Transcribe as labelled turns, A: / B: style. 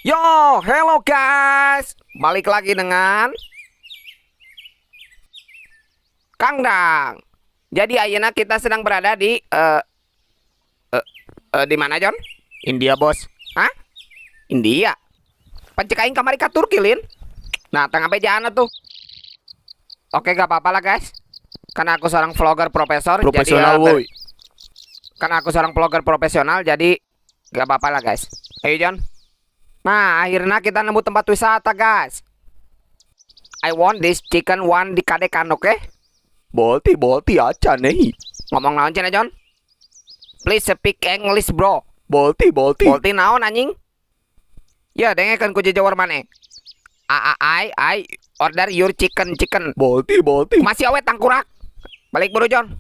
A: Yo, hello guys. Balik lagi dengan Kang Dang. Jadi ayeuna kita sedang berada di di mana, John?
B: India, Bos.
A: Hah? India. Pan cek aing kamari ka Turki, Lin. Nah, tengah bejaan tuh. Oke, gak apa-apa lah, guys. Karena aku seorang vlogger profesor,
B: Profesional,
A: jadi,
B: woi.
A: Karena aku seorang vlogger profesional, jadi gak apa-apa lah, guys. Ayo, John. Nah, akhirnya kita nemu tempat wisata, guys. I want this chicken one dikadekan, oke?
B: Bolti bolti acan nih.
A: Ngomong naon cenah, John? Please speak English, bro.
B: Bolti bolti.
A: Bolti naon, anjing? Ya, dengekeun ku jejawar maneh. I order your chicken chicken.
B: Bolti bolti.
A: Masih awe tangkurak. Balik buru, John.